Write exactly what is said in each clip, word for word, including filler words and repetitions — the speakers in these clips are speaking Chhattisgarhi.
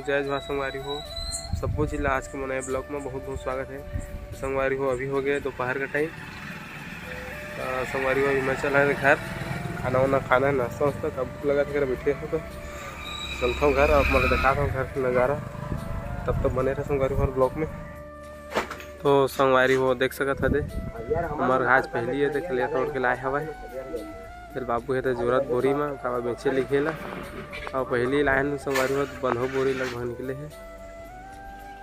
जय जोहार संगवारी हो, सब्बो झिन ला आज के मोर नए vlog में बहुत बहुत स्वागत है। संगवारी हो, अभी हो गए दोपहर का time। अ, संगवारी हो, अभी मैं चला घर, खाना वाना खाना है, नाश्ता वास्ता, तब भूख लगा था, बैठे हो तो चलता हूँ घर, आप मतलब दिखाता हूँ घर का नज़ारा। तब तक बने रहे संगवारी हो vlog में। तो संगवारी हो, देख सकत हदे, हमर घास पहिली है, देख ले तोड़ के लाए हवय। फिर बाबू हे तो जोरत बोरी म काबर बेचे लिखे ला। अउ पहिली लाइन संगवारी हो, बंधो बोरी लगभग निकले हे।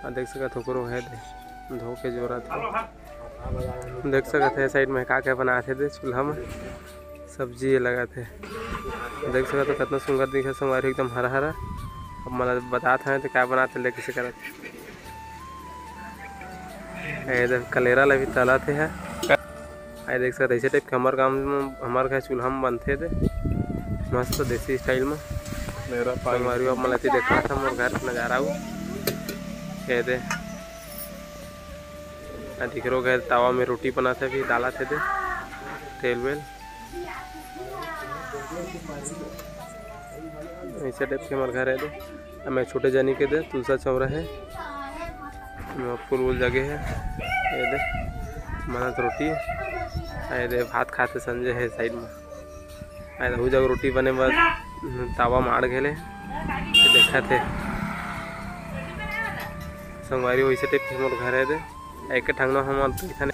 अउ देख सकत हो, ओकरो हे दे, धो के जोरत हे। देख सकत हे side में का का बनात हे दे चूल्हा में। सब्जी ये लगत हे, देख सकत हो कितना सुंदर दिखे संगवारी, एकदम हरा हरा। अब मोला बतात हे तो का बनात हे, ले कइसे करत हे। ये देख, कलेरा ला भी तलत हे। ये देख सकत, ऐसे type के हमर गांव में, हमर घर चूल्हा में बनथे दे, मस्त देसी style में। मेरा पानी। संगवारी हो, आप मन ला एती देखा था मोर घर के नजारा हो। ये दे, आ दिखरो घर तावा में रोटी बनात हे, अभी डालत हे दे तेल वेल। ऐसे type के हमर घर है दे। अब मैं छोटे जानी के दे तुलसा चौरा है, फूल वूल जगे है। ये दे, मनत रोटी है। ये दे, भात खाते संजय है side में। ये दे, हु जग रोटी बने बर तावा माड़ गेले, ये देखत हे संगवारी हो। ऐसे type के हमर घर है दे। एक ठंगना हमर तो इथन